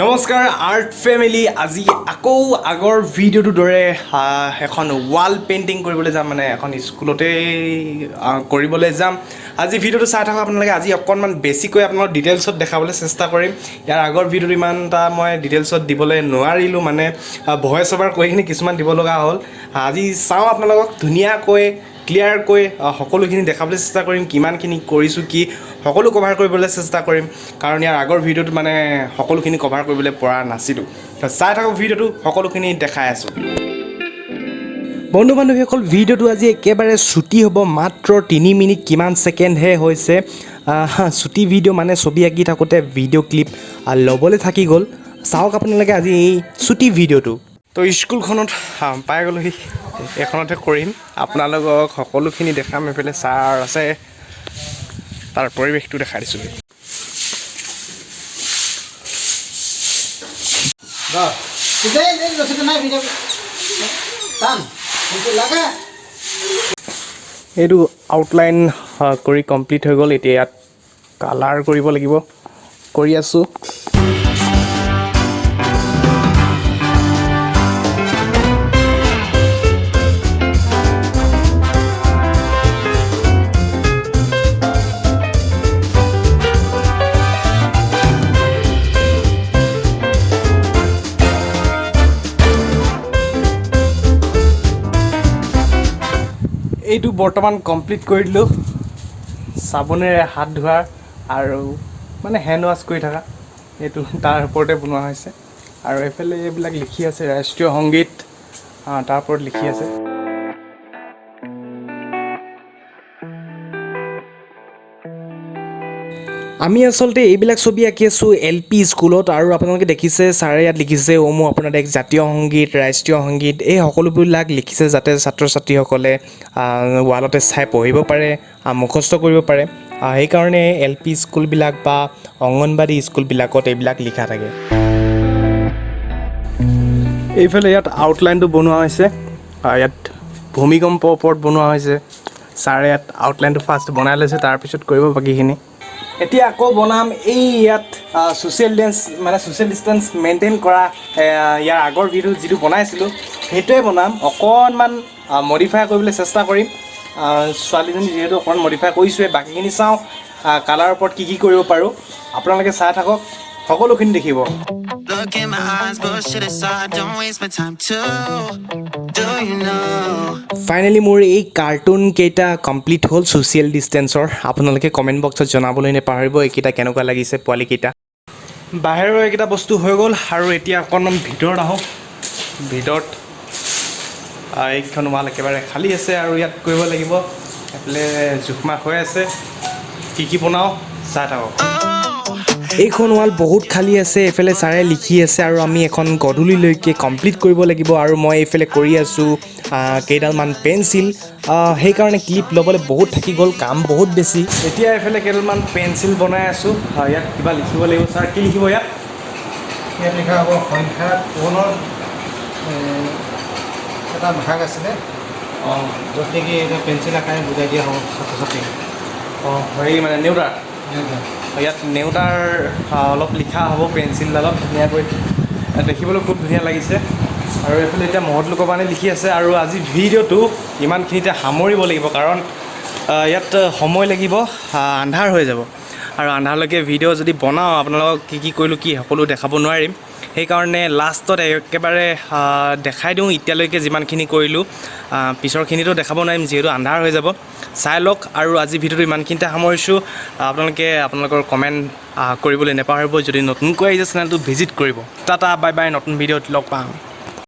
নমস্কাৰ art family. আজি আকৌ আগৰ ভিডিঅ'টোৰ দৰে এখন ৱাল পেইণ্টিং কৰিবলৈ যাম, মানে এখন স্কুলতেই কৰিবলৈ যাম। আজি ভিডিঅ'টো চাই থাকক আপোনালোকে। আজি অকণমান বেছিকৈ আপোনালোক ডিটেইলছত দেখাবলৈ চেষ্টা কৰিম। ইয়াৰ আগৰ ভিডিঅ'টো ইমান এটা মই ডিটেইলছত দিবলৈ নোৱাৰিলোঁ, মানে ভইচ অভাৰ কৰি কিনি কিছুমান দিব লগা হ'ল। আজি চাওঁ, আপোনালোকক ধুনীয়াকৈ ক্লিয়াৰকৈ সকলোখিনি দেখাবলৈ চেষ্টা কৰিম। কিমানখিনি কৰিছোঁ কি, সকলো কভাৰ কৰিবলৈ চেষ্টা কৰিম, কাৰণ ইয়াৰ আগৰ ভিডিঅ'টোত মানে সকলোখিনি কভাৰ কৰিবলৈ পৰা নাছিলোঁ। তো চাই থাকক ভিডিঅ'টো, সকলোখিনি দেখাই আছোঁ। বন্ধু বান্ধৱীসকল, ভিডিঅ'টো আজি একেবাৰে চুটি হ'ব, মাত্ৰ 3 মিনিট কিমান ছেকেণ্ডহে হৈছে। চুটি ভিডিঅ', মানে ছবি আঁকি থাকোঁতে ভিডিঅ' ক্লিপ ল'বলৈ থাকি গ'ল। চাওক আপোনালোকে আজি এই চুটি ভিডিঅ'টো। তো স্কুলখনত পাই গ'লোহি, এইখনতে কৰিম। আপোনালোকক সকলোখিনি দেখাম। এইফালে ছাৰ আছে, তাৰ পৰিৱেশটো দেখাই দিছোঁ। নাই। টান লাগা। এইটো আউটলাইন কৰি কমপ্লিট হৈ গ'ল। এতিয়া ইয়াত কালাৰ কৰিব লাগিব, কৰি আছোঁ। এইটো বৰ্তমান কমপ্লিট কৰি দিলোঁ। চাবোনেৰে হাত ধোৱাৰ আৰু মানে হেণ্ড ৱাছ কৰি থকা, এইটো তাৰ ওপৰতে বনোৱা হৈছে। আৰু এইফালে এইবিলাক লিখি আছে, ৰাষ্ট্ৰীয় সংগীত তাৰ ওপৰত লিখি আছে। আমি আচলতে এইবিলাক ছবি আঁকি আছোঁ এল পি স্কুলত আৰু আপোনালোকে দেখিছে, ছাৰে ইয়াত লিখিছে অ' মোৰ আপোনাৰ দেশ, জাতীয় সংগীত, ৰাষ্ট্ৰীয় সংগীত, এই সকলোবিলাক লিখিছে যাতে ছাত্ৰ ছাত্ৰীসকলে ৱালতে চাই পঢ়িব পাৰে, মুখস্থ কৰিব পাৰে। সেইকাৰণে এল পি স্কুলবিলাক বা অংগনবাদী স্কুলবিলাকত এইবিলাক লিখা থাকে। এইফালে ইয়াত আউটলাইনটো বনোৱা হৈছে। ইয়াত ভূমিকম্পৰ ওপৰত বনোৱা হৈছে। ছাৰে ইয়াত আউটলাইনটো ফাৰ্ষ্ট বনাই লৈছে, তাৰপিছত কৰিব বাকীখিনি। এতিয়া আকৌ বনাম এই ইয়াত ছ'চিয়েল ডেন্স, মানে ছ'চিয়েল ডিষ্টেঞ্চ মেইনটেইন কৰা। ইয়াৰ আগৰ ভিডিঅ' যিটো বনাইছিলোঁ, সেইটোৱে বনাম। অকণমান মডিফাই কৰিবলৈ চেষ্টা কৰিম। ছোৱালীজনী যিহেতু অকণমান মডিফাই কৰিছোঁৱে, বাকীখিনি চাওঁ কালাৰৰ ওপৰত কি কি কৰিব পাৰোঁ। আপোনালোকে চাই থাকক, সকলোখিনি দেখিব। Look in my eyes, bullshit aside, don't waste my time too. Do you know? Finally মোৰ এই কাৰ্টুন কেইটা কমপ্লিট হ'ল ছ'চিয়েল ডিষ্টেঞ্চৰ। আপোনালোকে কমেণ্ট বক্সত জনাবলৈ নেপাহৰিব, এইকেইটা কেনেকুৱা লাগিছে পোৱালিকেইটা। বাহিৰৰ এইকেইটা বস্তু হৈ গ'ল আৰু এতিয়া অকণমান ভিতৰত আহোঁ। ভিতৰত এইখন ৱাল একেবাৰে খালী আছে আৰু ইয়াত কৰিব লাগিব। এইফালে জোখমাখ হৈ আছে। কি কি বনাওঁ চাই থাকক। এইখন ৱাল বহুত খালী আছে। এইফালে ছাৰে লিখি আছে আৰু আমি এখন গধূলিলৈকে কমপ্লিট কৰিব লাগিব আৰু মই এইফালে কৰি আছোঁ কেইডালমান পেঞ্চিল। সেইকাৰণে ক্লিপ ল'বলৈ বহুত থাকি গ'ল, কাম বহুত বেছি। এতিয়া এইফালে কেইডালমান পেঞ্চিল বনাই আছোঁ। ইয়াত কিবা লিখিব লাগিব। ছাৰ, কি লিখিব ইয়াত? ইয়াত লিখা হ'ব সংখ্যা পূৰণৰ এটা ভাগ আছিলে, য'ত নেকি এটা পেঞ্চিল আকাৰে বুজাই দিয়া হ'ব ছাত্ৰ ছাত্ৰীক। অঁ, হেৰি, মানে নেওতাৰ, ইয়াত নেওতাৰ অলপ লিখা হ'ব পেঞ্চিলডালত ধুনীয়াকৈ। দেখিবলৈ খুব ধুনীয়া লাগিছে। আৰু এইফালে এতিয়া মহৎ লোকৰ কাৰণে লিখি আছে। আৰু আজি ভিডিঅ'টো ইমানখিনিতে সামৰিব লাগিব, কাৰণ ইয়াত সময় লাগিব, আন্ধাৰ হৈ যাব আৰু আন্ধাৰলৈকে ভিডিঅ' যদি বনাওঁ, আপোনালোকক কি কি কৰিলোঁ কি সকলো দেখাব নোৱাৰিম। সেইকাৰণে লাষ্টত একেবাৰে দেখাই দিওঁ এতিয়ালৈকে যিমানখিনি কৰিলোঁ। পিছৰখিনিতো দেখাব নোৱাৰিম, যিহেতু আন্ধাৰ হৈ যাব। চাই লওক আৰু আজি ভিডিঅ'টো ইমানখিনিতে সামৰিছোঁ। আপোনালোকে আপোনালোকৰ কমেণ্ট কৰিবলৈ নেপাহৰিব। যদি নতুনকৈ আহিছে, চেনেলটো ভিজিট কৰিব। টাটা, বাই বাই, নতুন ভিডিঅ'ত লগ পাম।